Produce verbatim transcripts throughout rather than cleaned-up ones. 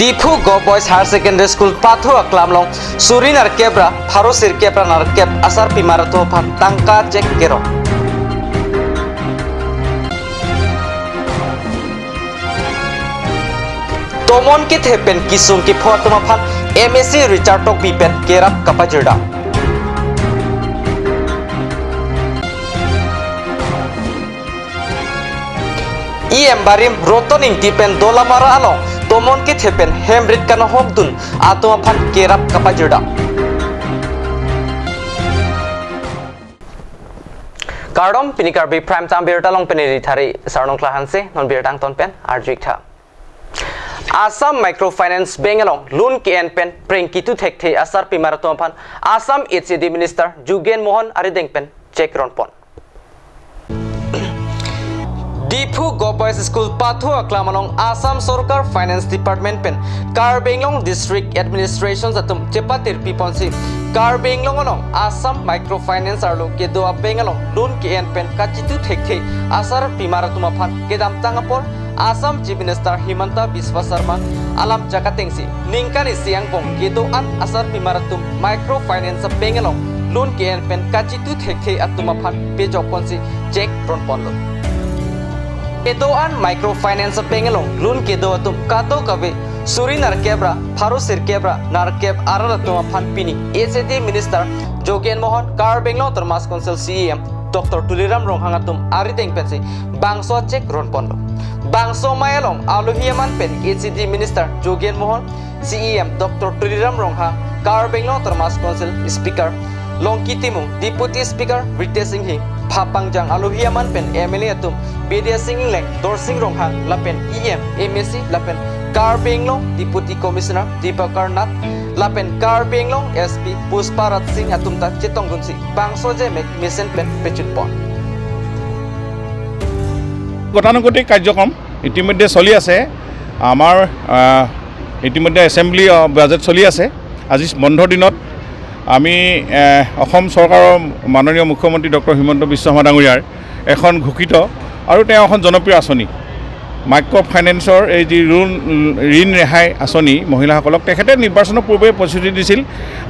Diphu Govt Boys Higher Secondary School pathu aklam along suri nerkep ra pharo sirkep ra nerkep asarpimar atum aphan tangka cheque kerong. Tomon kethe pen kesung kepho atum aphan M A C Richard Tokbi pen kerap kapajirda. E M barim Roton Ingti pen Dolamara along tomon kethe pen hem rit kanohok dun atum aphan kerap kapajirda. Kardom, pini Karbi Prime Time birta along pen neli Thari Sarnong Kla Hanse, non birta angton pen arju-ik tha. Assam Microfinance Bank along loan ke-en pen prengkitu thekthe asarpimar atum aphan Assam H A D Minister Jogen Mohan arideng pen cheque ronpon. Diphu Govt Boys School pathu aklam along Assam Sorkar Finance Department pen Karbi Anglong District Administration atum chepatirpi ponsi Karbi Anglong along Assam Microfinance arlo kedo a-bank along loan ke-en pen kachitu thekthe asarpimar atum aphan kedamtang apor Assam Chief Minister Himanta Biswa Sarma alam chakatengsi ningkan isi angbong kedo-an asarpimar atum Microfinance Bank along loan ke-en pen kachitu thekthe atum aphan pejok ponsi cheque ronponlo. Kedo-an Microfinance Bank along loan kedo atum kadokave suri nerkep ra pharo sirkep ra nerkep arat atum aphan pini H A D Minister Jogen Mohan, Karbi Anglong Autonomous Council C E M Doctor Tuliram Ronghang atum arideng pensi bangso cheque ronponlo. Bangso amei along alohi aman pen H A D Minister Jogen Mohan, C E M Doctor Tuliram Ronghang, Karbi Anglong Autonomous Council Speaker Longki Timung, Deputy Speaker Ritesh Enghee, phapangjang alohi aman pen M L A atum Bidya Sing Engleng, Dorsing Ronghang, lapen E M, M A C, lapen Karbi Anglong Deputy Commissioner Dibakar Nath, lapen Karbi Anglong S P Pushpa Raj Singh atum ta chetongdunsi bangso je mek mesen pen pechunpon. গতানুগতিক কাৰ্যক্ৰম ইতিমধ্যে চলি আছে। আমাৰ, আহ, ইতিমধ্যে এছেম্বলি, আহ, বাজেট চলি আছে। আজি বন্ধৰ দিনত আমি, আহ, অসম চৰকাৰৰ মাননীয় মুখ্যমন্ত্ৰী ডক্টৰ হিমন্ত বিশ্ব শৰ্মা ডাঙৰীয়াৰ এখন ঘোষিত আৰু তেওঁ এখন জনপ্ৰিয় আঁচনি মাইক্ৰ' ফাইনেন্সৰ এই যি লোন, ঋণ ৰেহাই আঁচনি মহিলাসকলক তেখেতে নিৰ্বাচনৰ পূৰ্বে প্ৰতিশ্ৰুতি দিছিল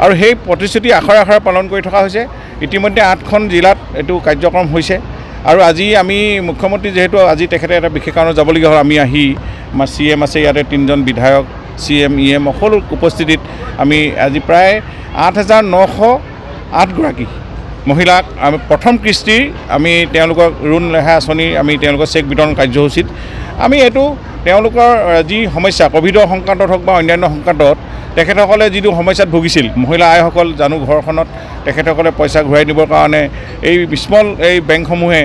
আৰু সেই প্ৰতিশ্ৰুতি আখৰে আখৰে পালন কৰি থকা হৈছে। ইতিমধ্যে আঠখন জিলাত এইটো কাৰ্যক্ৰম হৈছে আৰু আজি আমি মুখ্যমন্ত্ৰী যিহেতু আজি তেখেতে এটা বিশেষ কাৰণত যাবলগীয়া হ'ল, আমি আহি আমাৰ চি এম আছে ইয়াতে, তিনিজন বিধায়ক, চি এম, ই এম সকলো উপস্থিতিত আমি আজি প্ৰায় আঠ হাজাৰ নশ আঠগৰাকী মহিলাক আমি প্ৰথম কিস্তিৰ আমি তেওঁলোকক লোন ৰেহাই আঁচনি আমি তেওঁলোকৰ চেক বিতৰণ কাৰ্যসূচীত আমি এইটো তেওঁলোকৰ, আহ, যি সমস্যা কভিডৰ সংক্ৰান্তত হওক বা অন্যান্য সংক্ৰান্তত তেখেতসকলে যিটো সমস্যাত ভুগিছিল, মহিলা আইসকল জানো ঘৰখনত তেখেতসকলে পইচা ঘূৰাই দিবৰ কাৰণে এই স্মল এই বেংকসমূহে,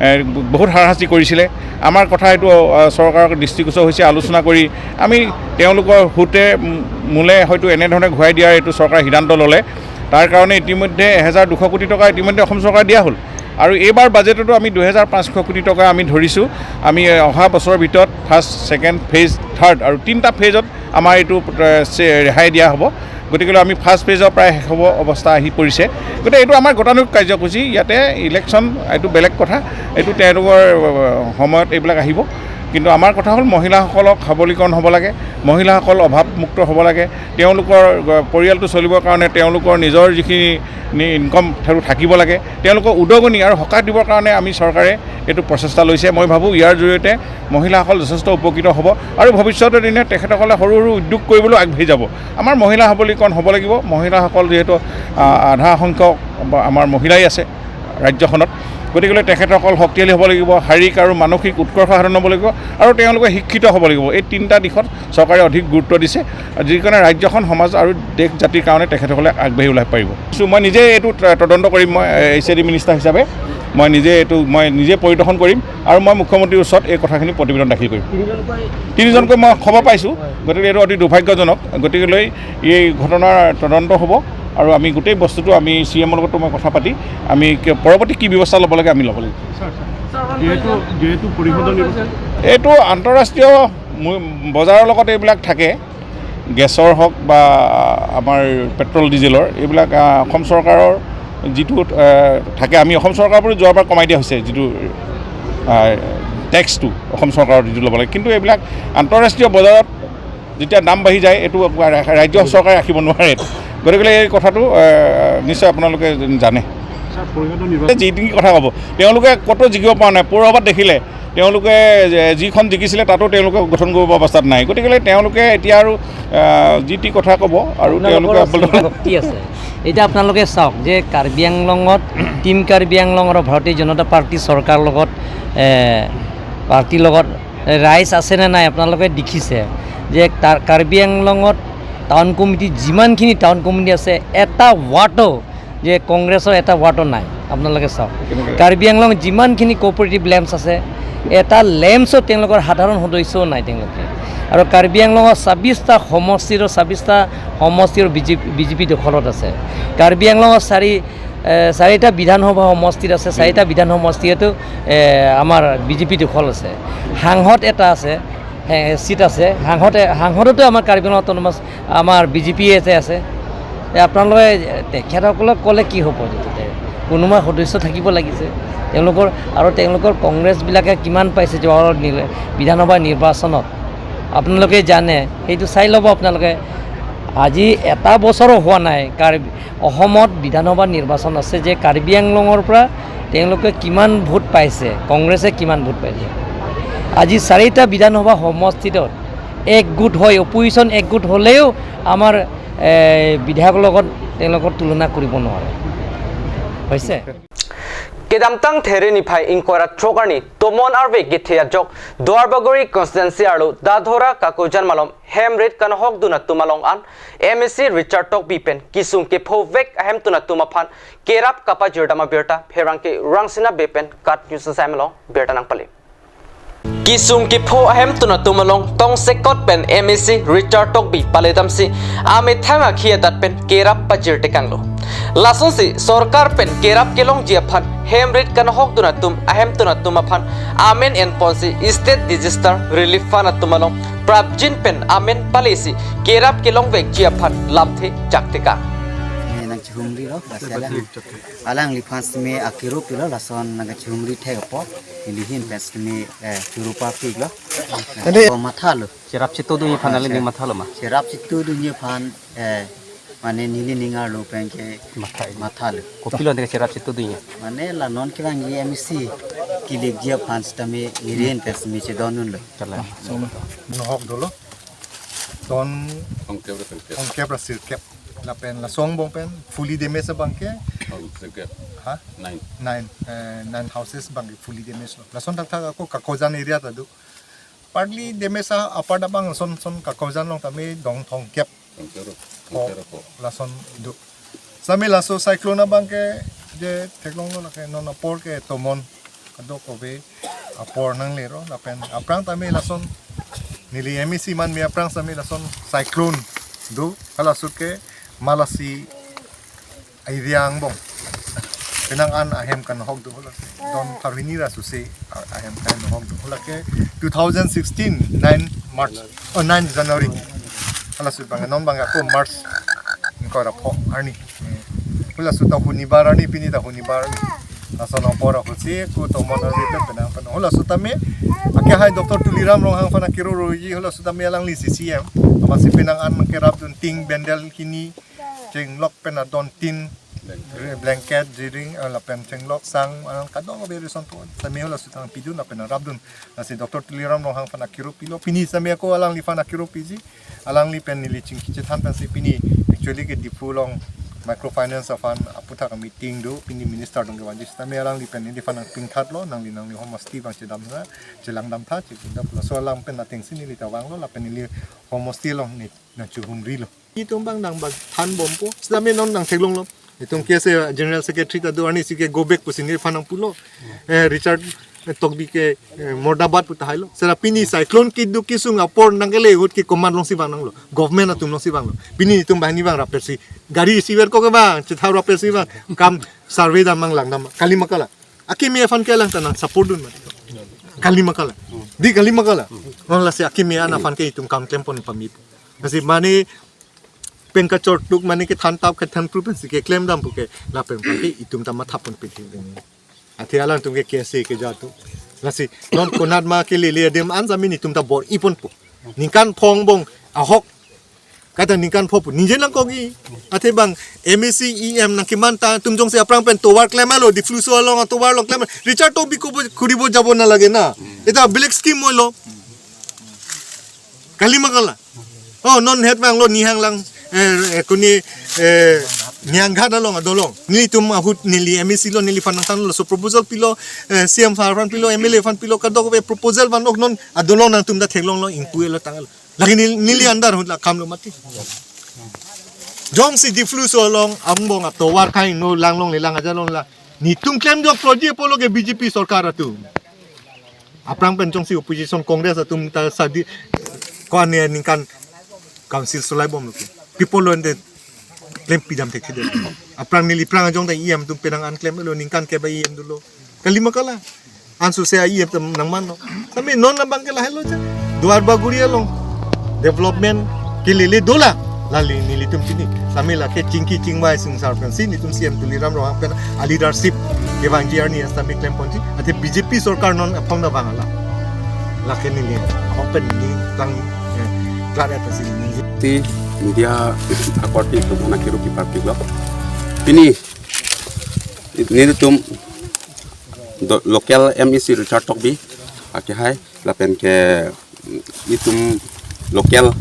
এ, বহুত হাৰাশাস্তি কৰিছিলে। আমাৰ কথা এইটো, আহ, চৰকাৰৰ দৃষ্টিগোচৰ হৈছে, আলোচনা কৰি আমি তেওঁলোকৰ সুতে মূলে হয়তো এনেধৰণে ঘূৰাই দিয়াৰ এইটো চৰকাৰে সিদ্ধান্ত ল'লে। তাৰ কাৰণে ইতিমধ্যে এহেজাৰ দুশ কোটি টকা ইতিমধ্যে অসম চৰকাৰে দিয়া হ'ল আৰু এইবাৰ বাজেটতো আমি দুহেজাৰ পাঁচশ কোটি টকা আমি ধৰিছোঁ। আমি অহা বছৰৰ ভিতৰত ফাৰ্ষ্ট, ছেকেণ্ড ফেজ, থাৰ্ড আৰু তিনিটা ফেজত আমাৰ এইটো, এ, চে-, ৰেহাই দিয়া হ'ব। গতিকে আমি ফাৰ্ষ্ট ফেজৰ প্ৰায় শেষ হ'ব অৱস্থা আহি পৰিছে। গতিকে এইটো আমাৰ গতানুগতিক কাৰ্যসূচী। ইয়াতে ইলেকশ্যন এইটো বেলেগ কথা, এইটো তেওঁলোকৰ, আহ, সময়ত এইবিলাক আহিব। কিন্তু আমাৰ কথা হ'ল মহিলাসকলক সবলীকৰণ হ'ব লাগে, মহিলাসকল অভাৱমুক্ত হ'ব লাগে, তেওঁলোকৰ, আহ, পৰিয়ালটো চলিবৰ কাৰণে তেওঁলোকৰ নিজৰ যিখিনি নি-, ইনকম সেইটো থাকিব লাগে, তেওঁলোকক উদগনি আৰু সকাহ দিবৰ কাৰণে আমি চৰকাৰে এইটো প্ৰচেষ্টা লৈছে। মই ভাবোঁ ইয়াৰ জৰিয়তে মহিলাসকল যথেষ্ট উপকৃত হ'ব আৰু ভৱিষ্যতৰ দিনে তেখেতসকলে সৰু সৰু উদ্যোগ কৰিবলৈ আগবাঢ়ি যাব। আমাৰ মহিলা সবলীকৰণ হ'ব লাগিব। মহিলাসকল যিহেতু, আ, আধা সংখ্যক বা আমাৰ মহিলাই আছে ৰাজ্যখনত, গতিকেলৈ তেখেতসকল শক্তিশালী হ'ব লাগিব। শাৰীৰিক আৰু মানসিক উৎকৰ্ষ সাধন হ'ব লাগিব আৰু তেওঁলোকে শিক্ষিত হ'ব লাগিব। এই তিনিটা দিশত চৰকাৰে অধিক গুৰুত্ব দিছে, যিকাৰণে ৰাজ্যখন, সমাজ আৰু দেশ জাতিৰ কাৰণে তেখেতসকলে আগবাঢ়ি ওলাই পাৰিব। চ' মই নিজে এইটো ত-, তদন্ত কৰিম, মই এইচ এ ডি মিনিষ্টাৰ হিচাপে মই নিজে এইটো, মই নিজে পৰিদৰ্শন কৰিম আৰু মই মুখ্যমন্ত্ৰীৰ ওচৰত এই কথাখিনি প্ৰতিবেদন দাখিল কৰিম। তিনিজনকৈ তিনিজনকৈ মই খবৰ পাইছোঁ, হয়। গতিকে এইটো অতি দুৰ্ভাগ্যজনক। গতিকেলৈ এই ঘটনাৰ তদন্ত হ'ব আৰু আমি গোটেই বস্তুটো আমি চি এমৰ লগতো মই কথা পাতি আমি কি-, পৰৱৰ্তী কি ব্যৱস্থা ল'ব লাগে আমি ল'ব লাগিব। ছাৰ, ছাৰ, যিহেতু, যিহেতু পৰিষদৰ নিৰ্বাচন এইটো আন্তঃৰাষ্ট্ৰীয় মূ-, বজাৰৰ লগত এইবিলাক থাকে, গেছৰ হওক বা আমাৰ পেট্ৰল ডিজেলৰ এইবিলাক, আ, অসম চৰকাৰৰ যিটো, আ, থাকে, আমি অসম চৰকাৰৰ পৰা যোৱাবাৰ কমাই দিয়া হৈছে যিটো, আ, টেক্সটো অসম চৰকাৰৰ যিটো ল'ব লাগে, কিন্তু এইবিলাক আন্তঃৰাষ্ট্ৰীয় বজাৰত যেতিয়া দাম বাঢ়ি যায়, এইটো ৰাজ্য চৰকাৰে ৰাখিব নোৱাৰে। গতিকে এই কথাটো, এ, নিশ্চয় আপোনালোকে জানে। ছাৰ, পৰিষদৰ নিৰ্বাচন যি নেকি কথা ক'ব, তেওঁলোকে ক'তো জিকিব পৰা নাই। পৌৰসভাত দেখিলে তেওঁলোকে যে যিখন জিকিছিলে, তাতো তেওঁলোকে গঠন কৰিব পৰা অৱস্থাত নাই। গতিকে তেওঁলোকে এতিয়া আৰু, এ, যি টি কথা ক'ব আৰু তেওঁলোকে আপোনালোকৰ আচলতে শক্তি আছে। এতিয়া আপোনালোকে চাওক যে কাৰ্বি আংলঙত, টিম কাৰ্বি আংলং আৰু ভাৰতীয় জনতা পাৰ্টি চৰকাৰ লগত, এ, পাৰ্টিৰ লগত ৰাইজ আছে নে নাই আপোনালোকে দেখিছে যে তাৰ কাৰ্বি আংলঙত টাউন কমিটি, যিমানখিনি টাউন কমিটি আছে, এটা ৱাৰ্ডো যে কংগ্ৰেছৰ এটা ৱাৰ্ডো নাই। আপোনালোকে চাওক, কেনেকে? কাৰ্বি আংলং যিমানখিনি কোঅপাৰেটিভ লেম্পছ আছে, এটা লেম্পছো তেওঁলোকৰ সাধাৰণ সদস্যও নাই তেওঁলোকে। আৰু কাৰ্বি আংলঙৰ ছাব্বিছটা সমষ্টিৰ, ছাব্বিছটা সমষ্টিৰ বিজেপি, বিজেপি দখলত আছে। কাৰ্বি আংলঙৰ চাৰি, এ, চাৰিটা বিধানসভা সমষ্টিত আছে, চাৰিটা বিধান সমষ্টিতো, এ, আমাৰ বিজেপি দখল আছে। সাংসদ এটা আছে, হে, চিট আছে। সাংসদে, সাংসদতো আমাৰ কাৰ্বি আংলং অট'নমাছ, আমাৰ বিজেপি আছে, আছে। এ, আপোনালোকে তেখেতসকলক ক'লে কি হ'ব? তেতিয়াহ'লে কোনোবা সদস্য থাকিব লাগিছে তেওঁলোকৰ। আৰু তেওঁলোকৰ কংগ্ৰেছবিলাকে কিমান পাইছে যোৱা নিলে বিধানসভা নিৰ্বাচনত, আপোনালোকে জানে, সেইটো চাই ল'ব আপোনালোকে। আজি এটা বছৰো হোৱা নাই কাৰ্বি অসমত বিধানসভা নিৰ্বাচন আছে যে কাৰ্বি আংলঙৰ পৰা তেওঁলোকে কিমান ভোট পাইছে, কংগ্ৰেছে কিমান ভোট পাইছে। আজি চাৰিটা বিধানসভা সমষ্টিত একগোট হৈ, অপজিশ্যন একগোট হ'লেও আমাৰ, এ, বিধায়কৰ লগত তেওঁলোকৰ তুলনা কৰিব নোৱাৰে। হৈছে? Kedamtang There niphai ingkoi ra throk arni Tomon arve kethe ajok Duarbagori constituency arlo Dadhora Kakojan malom hem rit kanahokdun atum along an M A C Richard Tokbi pen kesung kephovek ahemtun atum aphan kerap kapajirdam abirta pherangke Rangsina Bey pen KAT News asai malom birta nangpale. Kesung kepho ahemtun atum along tongsekot pen M A C Richard Tokbi paledamsi amethang akhi adat pen kerap pajirtekanglo. Lasonsi sorkar pen kerap kelongji aphan hem rit kanahokdun atum ahemtun atum aphan amen enponsi State Disaster Relief Fund atum along prapjin pen amen palesi kerap kelongvekji aphan lamthe jaktekang. Nang chihumri lo, basi alangliphan simi akiro pilo, lason nang chihumri thek apot, nelihin pen simi, eh, churu papik lo. Tadi ko mathalo. Cherap chitudunji aphan neli ning mathalo ma? Cherap chitudunji aphan, eh, mane neli ning arlo pen ke mathalo. Kopilo neke cherap chitudunji? Mane la non kevangji M A C kelekji aphan sitame nelihin pen simi chedondunlo. Chala. Nahok dolo. Ton ongkep ra sirkep. Lapen laso angbong pen fully damage abang ke. Ha? Nine. Nine, eh, nine houses abang ke fully damage lo. Lason thakthak ako Kakojan area ta do. Partly damage a-, apart abang son son Kakojan along tame dong thomkep. Thomkep ro. Lason do. Sami laso cyclone abang ke je theklonglo lake non apor ke Tomon kadokave apor nanglelo lapen aphrang tame lason neli M A C manme aphrang sami lason cyclone do, halaso ke malasi area angbong penang an ahem kanahok do, hala don tharhini ra susi a-, ahem kanahok do, hala ke two thousand sixteen nine March, oh, nine January. Halaso abang non abang ako March ingkoi ra pho arni. Halaso ta hunibar arni, pini ta hunibar arni. Lason apor ako si ko Tomon arve pen penang pen. Halaso tame akehai Doctor Tuliram Ronghang aphan akiro roji, halaso tame alangli C C M. Amatsi penang an kerapdun, tin bundle hini, chenglok pen adon tin, blanket, jiring, eh, lapen chenglok sang, ah, kadokave risonpo. Tame halaso tame pidun lapen rapdun. Lasi Doctor Tuliram Ronghang aphan akiro pilo. Pini tame ako alangliphan akiro piji. Alangli pen neli chingki chethan pensi pini actually ke Diphu along microfinance aphan aputhak meeting do, pini minister dong kevanji sitame alangli pen neliphan nangpingthatlo, nangli nangli homosti abang chedam tha, chelangdam tha, chekunda pula so alang pen atengsi neli ta vanglo, lapen neli homosti along ne nangchihumrilo. Itum abang nang bang than bompo, sitame non nang theklonglo. Itum ke se General Secretary ta do, arnisi ke go back pusi neliphan nangpulo. Eh, Richard, eh, Tokbi ke, eh, murdabad pu tahailo. Sera pini cyclone kedo kesung apor nangkele ahut ke command alongsi vang nanglo. Government atum alongsi vanglo. Pini itum banghini vang rapetsi. Gari isiver ko ke vang, chethau rapetsi vang. Kam survey dam mang langdam. Kali ma kali. Akimi aphan ke alang ta nang support dun ma. Kali ma kali. Di kali ma kali. Non lasi akimi an aphan ke itum kam klempon pamit. Lasi mane pen kachortuk mane kethan tap kethan pru pensi keklem dam pu ke lapen pen ke itum ta mathapon pithing ding. Athe alangtum ke kese ke jatu. Lasi non konat ma ke lele adim an jamin itum ta bor-iponpo. Ningkan phong bong Ahok. Kata ningkan pho pu. Nije nangkok-i. Athe bang M A C E M nangkeman ta atum jongsi aphrang pen tovar klem-alo, Diphu aso along tovar along klem. Richard Tokbi kobo kuribo jabo na lage na. Eta black scheme moilo. Kali ma kala. Oh, non het vanglo Nihang lang, eh, eh, kuni, eh, Nihanghat along adolong. Nelitum ahut neli M A C lo neliphan nangthanlo, laso proposal pilo, eh, C M aphan pilo, M L A aphan pilo, kadokave proposal van-ok non adolong nangtum ta theklonglo ingpu-elo tanglo. Lagi neli, neli andar ahut la kamlo mati. Jongsi Diphu aso along angbong atovar khai no langlongle lang aja long la. Netum klemjok project pulo ke B J P sorkar atum. Aphrang pen jongsi opposition Congress atum ta sadi ko-an aningkan council solai bomlo ke. People lo ende klem pidam thekthedet. Aphrang neli aphrang ajong ta E M atum penang an klem-elo ningkan kep E M dolo. Kali ma kala. Anso se E M atum nangmanlo. Tame non abang ke lahelo ja. Duar Bagori along development kelele dolang. Lali nelitum chini. Tame lake chingki chingvai sungsar pensi netum C M Tuliram Ronghang pen a leadership kevangji arni as tame klemponji. Athe B J P sorkar non aphong ta vang-ala. Lake neli. Ahok pen neli tang, eh, klar eta si neli. Ti media akorte atum aphan kiru kiparpiklo. Pini nelitum do-, local M A C Richard Tokbi akehai lapen ke itum local,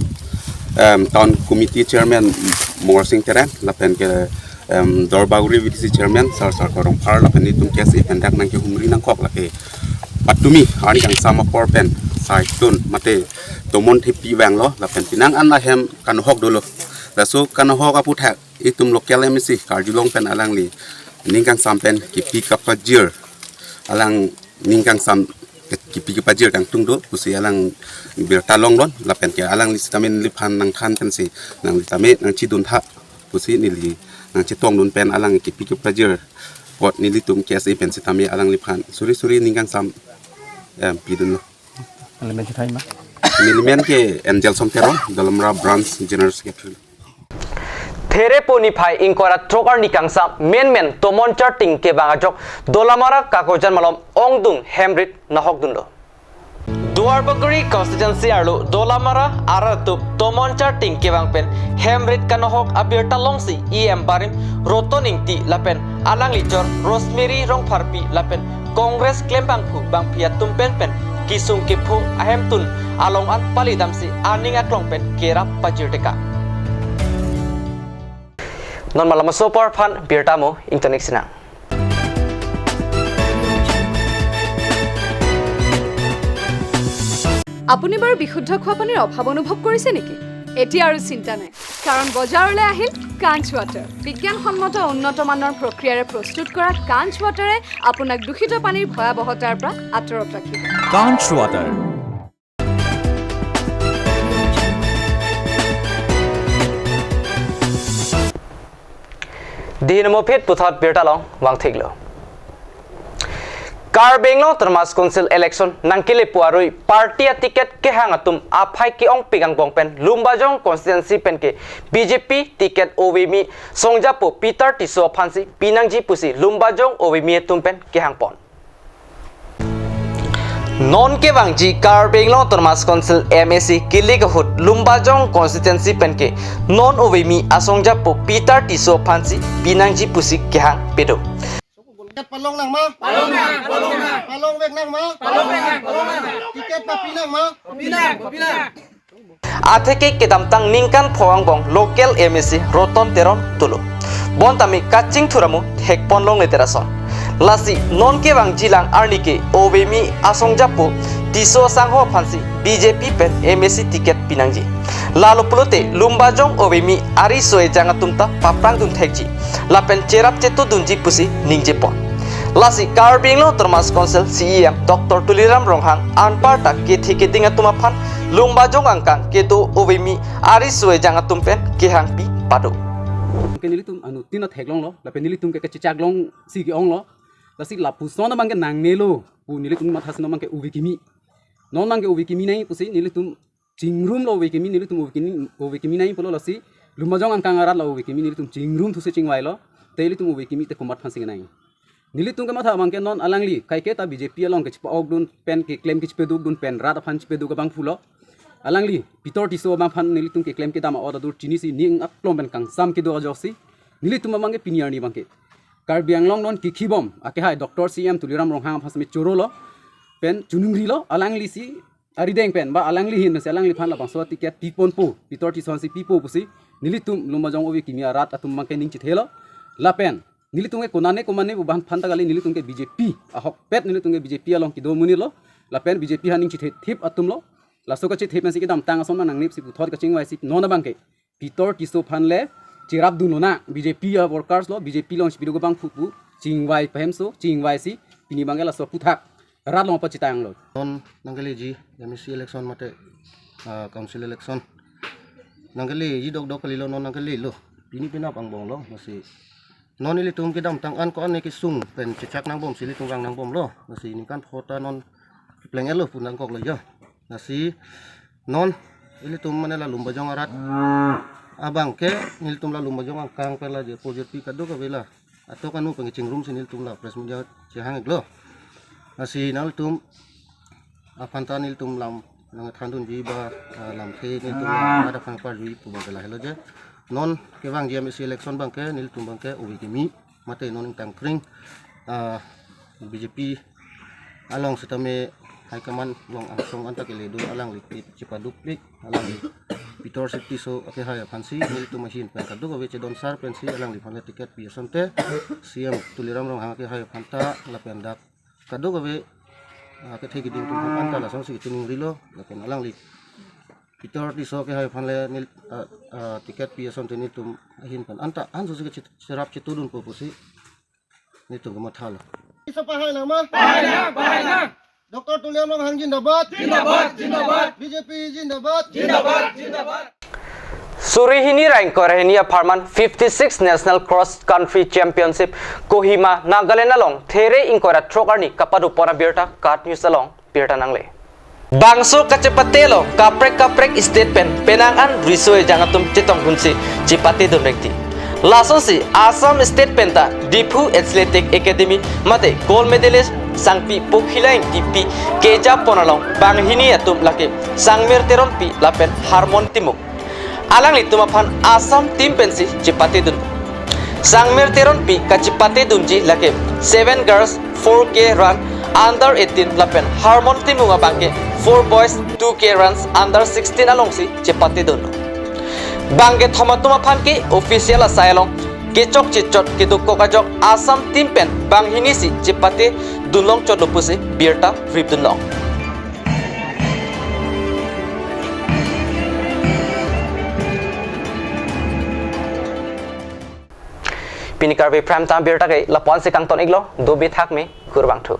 em, town committee chairman Mongal Sing Terang lapen ke, em, Duar Bagori V D C chairman Sar Sar Korongphar lapen itum K S A pen dak nangkehumri nangkok lake patumi arni kangsam apor pen saitun mate tomon thepi vanglo lapen penang an ahem kanhok dolo. Laso kanhok aphuthak itum local M A C karjulong pen alangli ning kangsam pen kipi kapajir, alang ning kangsam kipi kapajir kangtung do pusi alang birta longlo lapen ke alangli sitame neliphan nangthan pensi nangli tame nangchidun tha pusi neli nangchetongdun pen alang kipi kapajir apot nelitum K S A pen sitame alangliphan suri suri ning kangsam, em, pidunlo. Neli men chethai ma? Neli men ke Angel Song Terang, Dolamara Branch General Secretary. Pherepo niphai ingkoi ra throk arni kangsam menmen tomon charting kevang ajok Dolamara Kakojan malom ongdung hemrit nahokdunlo. Duar Bagori constituency arlo Dolamara arat atum tomon charting kevang pen hemrit kanahok abirta longsi E M barim Roton Ingti lapen alangli chor Rosemary Rongpharpi lapen Congress klembangphu bangphi atum pen pen kisung kepho ahemtun along an palidamsi aning aklong pen kerap pajirtekang. Non malom aso apor aphan birta mo ingtonik sinang. আপুনি বাৰু বিশুদ্ধ খোৱা পানীৰ অভাৱ অনুভৱ কৰিছে নেকি? এতিয়া আৰু চিন্তা নাই, কাৰণ বজাৰলৈ আহিল কাঞ্চ ৱাটাৰ। বিজ্ঞানসন্মত উন্নত মানৰ প্ৰক্ৰিয়াৰে প্ৰস্তুত কৰা কাঞ্চ ৱাটাৰে আপোনাক দূষিত পানীৰ ভয়াৱহতাৰ পৰা আঁতৰত ৰাখিব। Kanch Water. Dihini mo phit puthot birta along vangthiklo. Karbi Anglong Autonomous Council election nangkelepo arui party a-ticket kehang atum aphai ke-ongpik angbong pen Lumbajong constituency pen ke B J P ticket ovemi asongjapo Peter Tisso aphansi pinangji pusi Lumbajong ovemi atum pen kehangpon. Non kevangji Karbi Anglong Autonomous Council M A C kilik ahut Lumbajong constituency pen ke non ovemi asongjapo Peter Tisso aphansi pinangji pusi kehang pedo. Ticket palong nang ma? Palong nang, palong nang. Palong vek nang ma? Palong vek nang, palong nang. Ticket papi nang ma? Papi nang, papi nang. Atheke kedamtang ningkan pho angbong local M A C Roton Teron dolo. Bonta mi kachingthur amu thekpon longle terason. Lasi non kevangji lang arni ke ovemi asongjapo Tisso asangho aphansi B J P pen M A C ticket pinangji. Lalo pulote Lumbajong ovemi ariso ejang atum ta paprangdun thekji. Lapen cherap chetudunji pusi ningjepon. Lasi Karbi Anglong Autonomous Council C E M Doctor Tuliram Ronghang anparta kethe keding atum aphan Lumbajong angkang kedo ovemi ariso ejang atum pen kehangpi pado. Ke nelitum anuttin theklonglo, lapen nelitum ke kachechak longsi ke-onglo. Lasi lapuson abang ke nangnelo pu nelitum matha si non abang ke ove kimi. Non abang ke ove kimi nai pusi nelitum chingrumlo ove kimi, nelitum ove kimi, ove kimi nai pulo lasi Lumbajong angkang arat la ove kimi nelitum chingrumthusi chingvailo. Te ilitum ove kimi te komat aphansi kenai. Nelitum kematha abang ke non alangli kaiketa B J P along kechepa-okdun pen keklem kechepedukdun pen rat aphan chepeduk abangphulo. Alangli Peter Tisso abang aphan nelitum keklem kedam a-ot adur chinisi ning aplom pen kangsam kedo ajoksi nelitum abangke pini arni abangke Karbi Anglong non kikhibom akehai Doctor C M Tuliram Ronghang aphan semi chorolo pen choningri lo, alanglisi arideng pen ba alangli ahin pensi alangliphan labangso ticket piponpo, Peter Tisso aphansi pipo pusi nelitum Lumbajong ove kimi arat atum abangke ning chethelo. Lapen nelitum ke konane komane pu abang aphan ta kali, nelitum ke B J P ahokpet, nelitum ke B J P along kedo amonit lo. Lapen B J P ahin ning chethethip atum lo. Laso kachethep pensi kedamtang ason ma nangnipsi puthot kachingvaisi non abangke Peter Tisso aphan le cherapdun lonang, B J P a-workers lo, B J P alongsi piduk abang phu pu chingvai pahemso, chingvaisi pini abangke laso aphuthak rat along pachitang lo. Non nangkeleji M A C election mate, ah, council election nangkeleji dokdok kalilo, non nangkelelo. Pini penap angbong lo, lasi non ilitum kedamtang an ko-an ne kesung pen chechak nangbomsi ilitum vang nangbomlo. Lasi ningkan pho ta non pleng elo pu nangkoklo jo. Lasi non ilitum mane la Lumbajong arat abangke, nelitum la Lumbajong angkang pen la jirpo jirpi kadokave la atok anu pen kachingrumsi nelitum la press meet chehang iklo. Lasi nangtum aphan ta nelitum lam nangthandunji ba, ah, lamthe nelitum la ada aphan parjui pu abangke lahelo je. Non kevangji M A C election abangke nelitum abangke ove kimi mate non ingtangkring, ah, B J P along sitame high command along angsong anta keledo, alangli chepadukpik, alangli Peter Tisso akehai aphansi nelitum ahin pen kadokave chedonsar pensi alangliphan le ticket pi asonte C M Tuliram Ronghang akehai aphan ta lapen dak kadokave, ah, kethe kiding atum aphan anta lasonsi kachiningri lo, lapen alangli Peter Tisso akehai aphan le nel, ah, ah, ticket pi asonte nelitum ahin pen anta ansosi kachi-, cherap chetudunpo pusi nelitum kamathalo. Isa pahai nang ma? Pahai nang, pahai nang. Doctor Tuliram Ronghang jindabad. Jindabad, jindabad. B J P jindabad. Jindabad, jindabad. Suri hini ra ingkoi ra hini apharman fifty-six National Cross Country Championship Kohima, Nagaland along There ingkoi ra throk arni kapadopon abirta KAT News along birta nangle. Bangso kachepate along kaprek kaprek state pen penang an riso ejang atum chetongdunsi chepatedun rengti. Lasonsi Assam state pen ta Diphu Athletic Academy mate gold medalist Sangpi Pokhila Engtipi kejapon along banghini atum lake Sangmir Teronpi lapen Harmon Timung. Alanglitum aphan Assam team pensi chepatedun. Sangmir Teronpi kachepatedunji lake seven girls four K run under eighteen lapen Harmon Timung abangke four boys two K runs under sixteen alongsi chepatedun. Bangkethom atum aphan ke official asai along kechokche chot kedokok ajok Assam team pen banghinisi chepatedun longchotlo pusi birta ripdunlong. Pini Karbi Prime Time birta ke lapu-ansi kangton iklo, dobi thakme, kurvangthu.